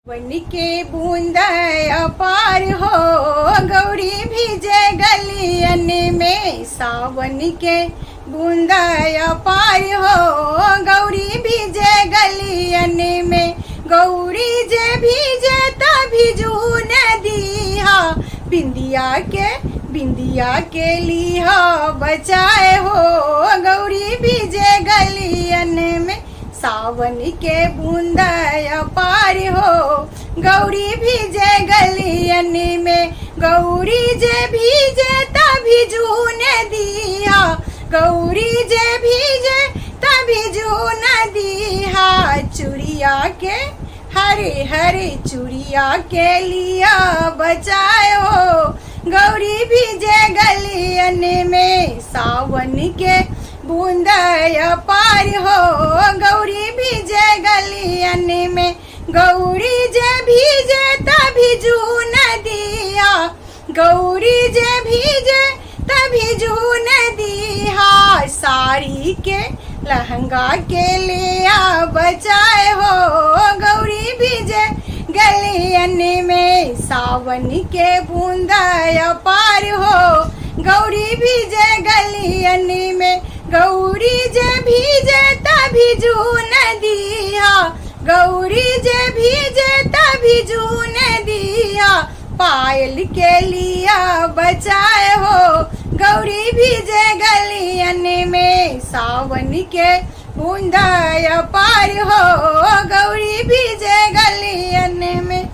वन के बूंद अपार हो गौरी भीजे गलियन में सावन के बूंद अपार हो गौरी भीजे गलियन में गौरी जे भीजे तभी जून दीहा बिंदिया के लीहा बचाए हो गौरी भीजे गलियन में सावन के बूंद अपार हो गौरी भीजे गलियन में गौरी जे भीजे तभी जून दिया गौरी जे भीजे तभी जून दिया चूड़िया के हरे हरे चूड़िया के लिया बचाए हो गौरी भीजे गलियन में सावन के बूंद अपार हो गौरी भीजे गलियन में गौरी जे भीजे तभी जून दिया गौरी जे भीजे तभी जून दिया साड़ी के लहंगा के लिया बचाए हो गौरी भीजे गलियन में सावन के बूंद अपार हो गौरी भीजे गलियन में गौरी जे भीजे तभी जून दिया गौरी जे भीजे तभी जून दिया पायल के लिया बचाए हो गौरी भीजे गलियन में सावन के बूंद अपार हो गौरी भीजे गलियन में।